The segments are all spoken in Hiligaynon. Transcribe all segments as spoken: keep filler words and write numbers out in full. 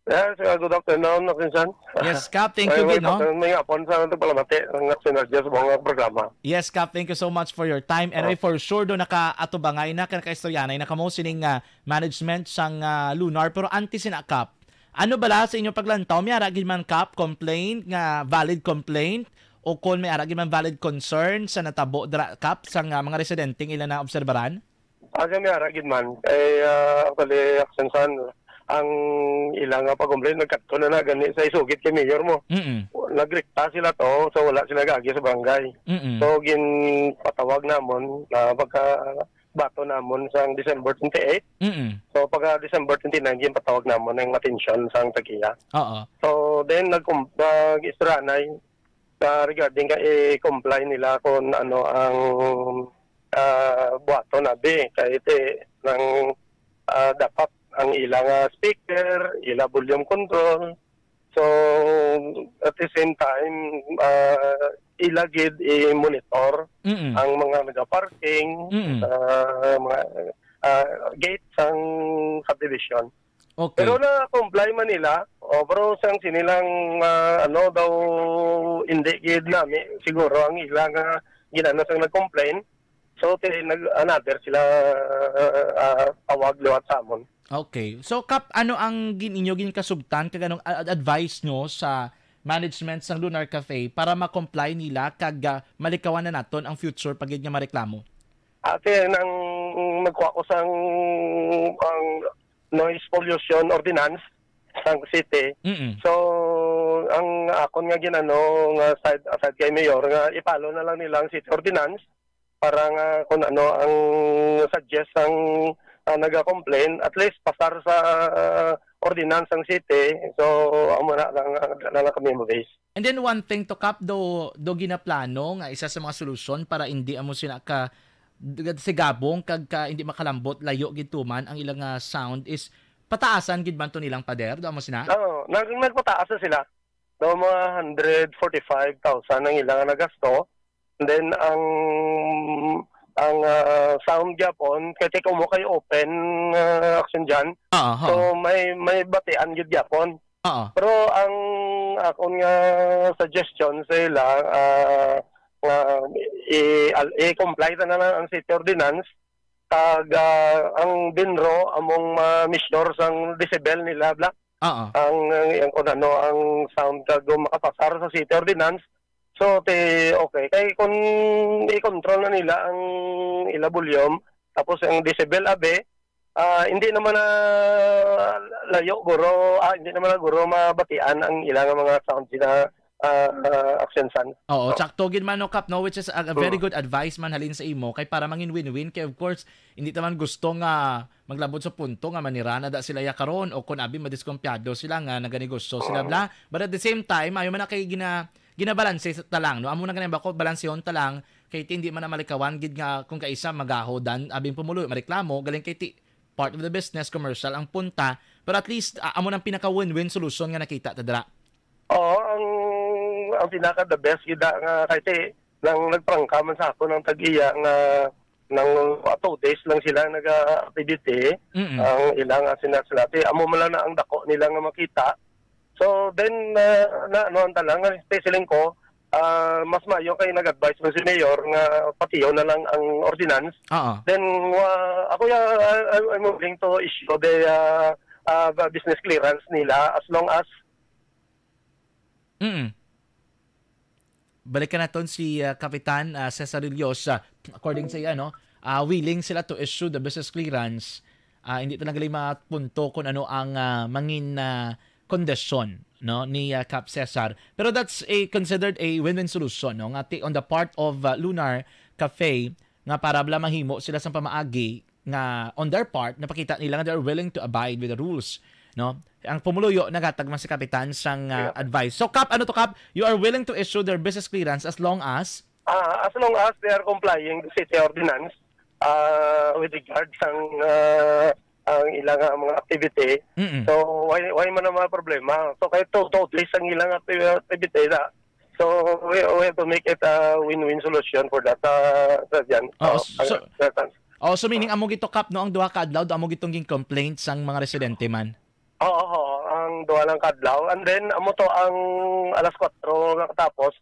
Yes, uh, good afternoon, Action San. Yes, Kap, thank you gid, no? May hapon sa ato palamati ang Action Radio sa mga programa. Yes, Kap, thank you so much for your time. And Oh. I for sure do nakaatubangay na, nakaistoryanay na kamo sining, ah, management sang, ah, Lunar. Pero antes sina, Kap, ano bala sa inyo paglantaw? May ara gid man, Kap, complaint nga valid complaint? O kung may ara gid man valid concern sa natabo dra, Kap, sa nga mga residente nga ila na obserbaran? Asa may ara gid man. Kay, ah, actually, Action San, ang ila nga pag-complain, nagkadto na na gani sa isugid kay mayor mo. Mm-mm. Nagrekta sila to, so wala sila gagi sa barangay. Mm-mm. So, ginpatawag namon na pagka bato namon sang December twenty-eight. Mm-mm. So, pagka December twenty-nine, ginpatawag namon ang atensyon sang tagiya. Oo. So, then, nag-, nag-istoryanay sa regarding ka i-comply nila kung ano ang, ah, buhaton na bi. Kay ti, nang, ah, dapat ang ila nga speaker, ila volume control. So, at the same time, ah, ila gid i-monitor Mm-mm. ang mga nagaparking Mm-mm. sa mga, ah, gate sang subdivision. Okay. Pero na-comply man nila. O, pero sang sinilang, ah, ano daw, hindi gid nami, siguro ang ila nga ginano sang nag-complain. So, ti-, nag-, another sila, ah, tawag liwat sa amon. Okay. So, Kap, ano ang gin-, inyo ginkasugtan kag anong a-, ad-, advice nyo sa management sang Lunar Cafe para ma-comply nila kag, ah, malikawan na naton ang future pa gid nga mareklamo? Ate, nang nagkuha ko sang, ang noise pollution ordinance sang city. Mm-mm. So, ang akon nga ginano nga side, side kay mayor nga i-follow na lang nila ang city ordinance para nga kung ano ang suggest ang, ah, naga-complain, at least pasar sa, ah, ordinance ang city. So, amo na lang, na lang kami mo base. And then one thing to, Kap, do, do ginaplano nga isa sa mga solusyon para hindi amo sina ka sigabong kag ka hindi makalambot layo gid tuman ang ilang, ah, sound is pataasan gid man to nilang pader, do amo sina? Oo, nag-, nagpataas na sila. Do mga hundred forty-five thousand ang ilang nagasto. And then ang, ang, ah, sound gyapon, kay ti kumo kay open, ah, Action Jan. Ah, ha. So may, may batian gid gyapon. Oo. Pero ang akon nga suggestion sa ila, ah, nga i-, al-, i-comply ta na lang ang city ordinance, kag, ah, ang binro among ma-measure sang decibel nila, bla. Oo. Ang, ang, ang kung ano ang sound kag makapasar sa city ordinance. So, ti, okay. Kay kung i-control na nila ang ila volume, tapos ang decibel, abi, ah, hindi naman na layo, guro. Ah, hindi naman na, guro, mabatian ang ilang mga sound sila, ah, ah, Action San. Oo, Oh. Sakto gid man, no, Kap, no? Which is a, a very Mm. good advice man halin sa imo. Kay para mangin win-win, kay of course, hindi ta man gusto nga maglabot sa punto nga manira na da sila ya karon o kung abi madiskumpiyado sila nga naganegosyo sila, Oo. bla. But at the same time, ayo man na kay gina-, ginabalanse sa talang, no? Amo na ganin ba ko, balansehon talang, kay ti hindi man na malikawan gid nga kung kaisa magaho dan, abing pumuloy, mareklamo, galing kay ti part of the business, commercial ang punta, pero at least, ah, amo nang pinaka win-win solution nga nakita ta dira. Oo, ang, ang pinaka the best gid nga kay ti nang nagprangka man sa ako ng tag-iya nga nang, ah, two days lang sila naga-activity, Mm-mm. ang ilang asin na sila. Ti, amo man lang na ang dako nila nga makita. So, then, ah, na, ano, ang talang, especially ko, ah, mas maayo kay nag-advise mo si Mayor nga patihon na lang ang ordinance. Oo. Then, wa-, ako ya, I, I, I'm willing to issue the, ah, ah, business clearance nila as long as Mm. Balikan naton si, ah, Kapitan, ah, Cesar Rillos, ah, according sa iya, no, ah, willing sila to issue the business clearance. Ah, hindi talaga nila mapunto kung ano ang, ah, mangin, ah, kondisyon, no, ni, ah, Kap Cesar. Pero that's a considered a win-win solution, no, nga ti-, on the part of, ah, Lunar Cafe, nga para bala mahimo sila sa pamaagi nga on their part, napakita nila nga they're willing to abide with the rules, no? Ang pumuluyo, nagatag man si Kapitan sang, ah, Yeah. advice. So, Kap, ano to, Kap? You are willing to issue their business clearance as long as Ah, as long as they are complying the city ordinance, ah, with regard sang, ah, ang ilang, ah, mga activity. Mm-mm. So, why, why man ang mga problema? So, kahit to, to, ang ilang acti-, activity na. So, we, we have to make it a win-win solution for that, ah, sa dyan. Oo, Oh, so, ang, sa, oh, so meaning amo gito, Kap, no, ang duha ka adlaw, amo gitong gin-complaint sang mga residente man? Oo, oo. Ang duha lang ka adlaw. And then, amo to ang alas kuwatro nga katapos.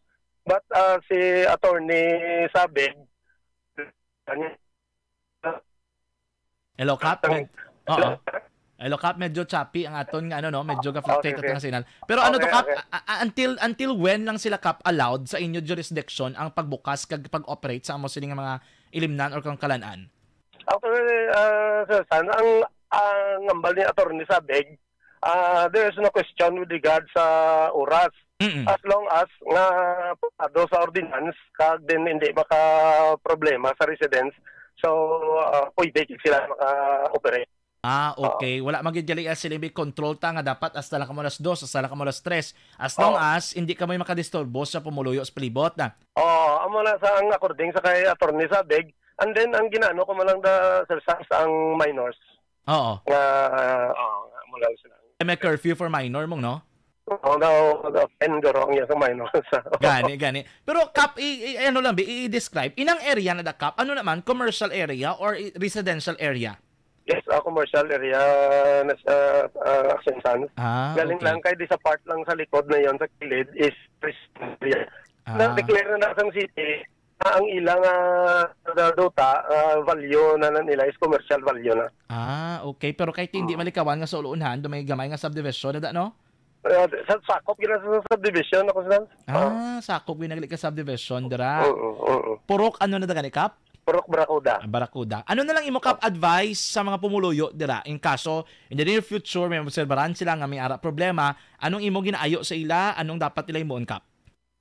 But, ah, si Attorney Sabig, Hello, Kap? Ang Med-, oo. Hello, Kap, medyo choppy ang aton nga, ano, no? Medyo ga-fluctuate Okay, okay. ang signal. Pero ano to, Okay, Kap? okay. A-, a-, until, until when lang sila, Kap, allowed sa inyo jurisdiction ang pagbukas kag pag-operate sa amo sini nga mga ilimnan or kung kalan-an? Actually, ah, Sir San, ang, ang ambal ni Attorney Sabig, ah, there is no question with regard sa oras. Mm-mm. As long as nga pagado sa ordinance, kag then hindi maka-problema sa residents, so, ah, pwede gid sila maka-operate. Ah, Oo. okay. Wala man gid gali, ah, sila may control ta nga dapat hasta lang kamo alas dos, hasta lang kamo alas tres. As long Oo. as hindi kamo makadisturbo sa pumuluyo sa palibot na. Oo, amo na sa ang according sa kay Attorney Sabig. And then, ang ginaano ko man lang da, Sir Sams, ang minors. Oo. Nga, oo, nga, amo lang sila. Eh, may curfew for minor mong, no? Oo, daw, daw, ten guro ang iya sa minor. So, Gani, gani. Pero, Kap, i, i, ano lang, bi, i-describe. Inang area na da, Kap? Ano naman? Commercial area or i, residential area? Yes, ah, commercial area na sa, ah, Action Sons. Ah, Galing okay. lang kay di sa part lang sa likod na yon, sa kilid, is residential area. Ah. Na-declare na sa city, ah, ang ilang, ah, duta, ah, value na, na nila is commercial value na. Ah, okay. Pero kahit hindi Mm. malikawan nga sa Uluunhan, do may gamay nga subdivision na da, no? Ah, sa, sakop gina sa subdivision ako, sir. Ah, sakop gina gali ka subdivision, dira. Oo, oo. Purok ano na da gani, Kap? Purok Barracuda. Ah, Barracuda. Ano na lang imo, Kap, advice sa mga pumuluyo dira? In kaso, in the near future, may obserbaran sila nga may ara problema, anong imo ginaayo sa ila? Anong dapat nila himuon, Kap?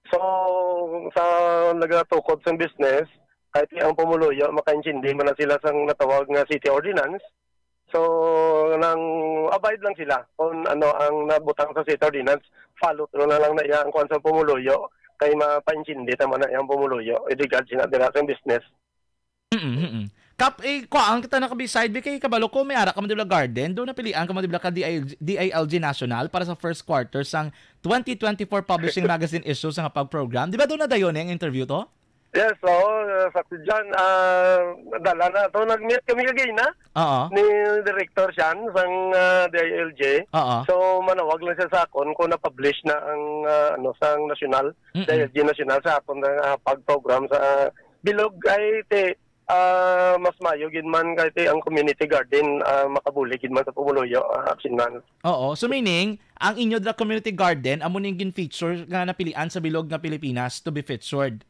So, sa nagatukod sa business, kahit ang pumuluyo, makaintindi man na sila sang natawag nga city ordinance. So, nang abide lang sila kung ano ang nabutang sa city ordinance, follow through na lang na iya ang kuwan sa pumuluyo, kay mapaintindi ta man na iyang pumuluyo, i-regard sila dira sa business. Mm, mm. Kap, eh, kuan kita na ka-beside, bi, kay kabalo ko, may ara ka man, di ba, garden? Doon napilian ka man, di ba, ka D I L G, D I L G National para sa first quarter sang twenty twenty-four publishing magazine issue sa nga pag-program. Di ba doon na dayon ang interview to? Yes, oo, uh, Sakto John. Ah, dala na to. Nag-meet kami kagina Oo. ni Director Shan sang, ah, D I L G. Oo. So, manawag lang siya sa akon kung na-publish na ang, ah, ano, sang national, Mm-mm. D I L G national sa akon nga, ah, pag-program sa, ah, bilog ay ti, ah, mas mayo gid man kay ti ang community garden, ah, makabulig gid man sa pumuluyo, ah, Action Sons. Oo. So, meaning, ang inyo dira community garden, amo ning gin-feature nga napilian sa bilog nga Pilipinas to be featured.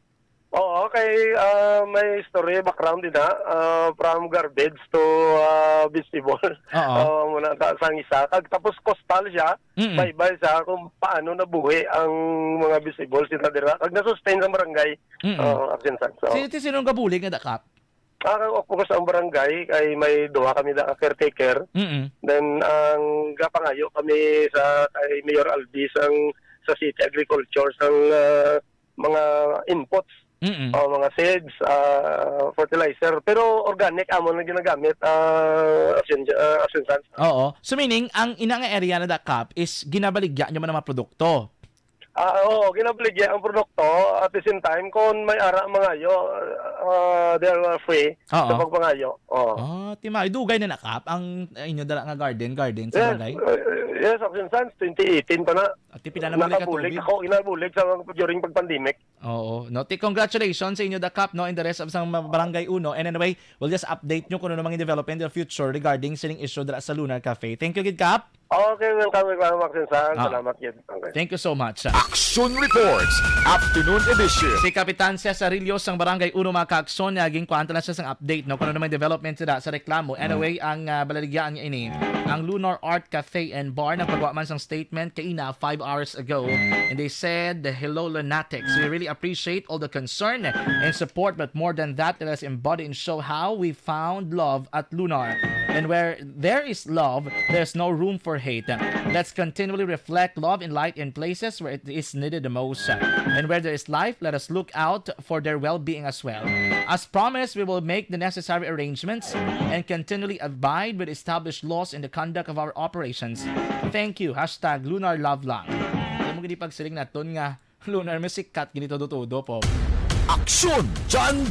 Oo, kay, ah, may story, background din, ha? Ah, from garbage to, ah, vegetable. Oo. Ah, muna sa, sang isa. Kag, tapos coastal siya, Mm-mm. baybay siya kung paano nabuhi ang mga vegetable sila dira. Kag na-sustain sa barangay. Mm-mm. Oo, Action Sons. So, Si, si sinong gabulig nga da, Kap? Ah, of course, ang barangay kay may duha kami na caretaker. Mm-mm. Then, ang gapangayo kami sa kay Mayor Albi sang, sa City Agriculture sang, ah, mga inputs Mm-mm. o mga seeds, ah, fertilizer. Pero organic amo na ginagamit, ah, Action, ah, Action Sons. Oo. So, meaning, ang ina nga area na da, Kap, is ginabaligya nyo man ang mga produkto? Ah, oo, ginabaligya ang produkto. At the same time, kung may ara mangayo, ah, they are free Oo. sa pagpangayo. Oo. Ah, ti maayo. Dugay na na, Kap, ang, ah, inyo dala nga garden, garden sa Yes, balay? uh, yes, Action Sons, twenty eighteen pa na. At ti pila na bulig ka Nakabulig tubig? ako, ginabulig sa, during pag-pandemic. Oo. No, ti congratulations sa inyo, da, Kap, no, in the rest of sang ma-, Barangay Uno. And anyway, we'll just update nyo kung ano namang development in the future regarding sining issue dala sa Lunar Cafe. Thank you gid, Kap. Okay, welcome, welcome, Action Sons. Ah. Salamat gid. Okay. Thank you so much. Action Reports, Afternoon Edition. Si Kapitan Cesarillo sang Barangay Uno, mga ka-Aksyon, nga ginkuhaan ta lang siya sang update, no, kung ano may development sila sa reklamo. Anyway, ang, ah, balaligyaan niya ini, ang Lunar Art Cafe and Bar nagpagawa man sang statement kaina, five hours ago, and they said, "Hello, Lunatics. We really appreciate all the concern and support, but more than that, let us embody and show how we found love at Lunar. And where there is love, there's no room for hate. Let's continually reflect love and light in places where it is needed the most. And where there is life, let us look out for their well-being as well. As promised, we will make the necessary arrangements and continually abide with established laws in the conduct of our operations. Thank you. Hashtag Lunar Love Lang." Alam mo, gini pagsiling naton nga Lunar, may sikat gini todo-todo po. Aksyon, John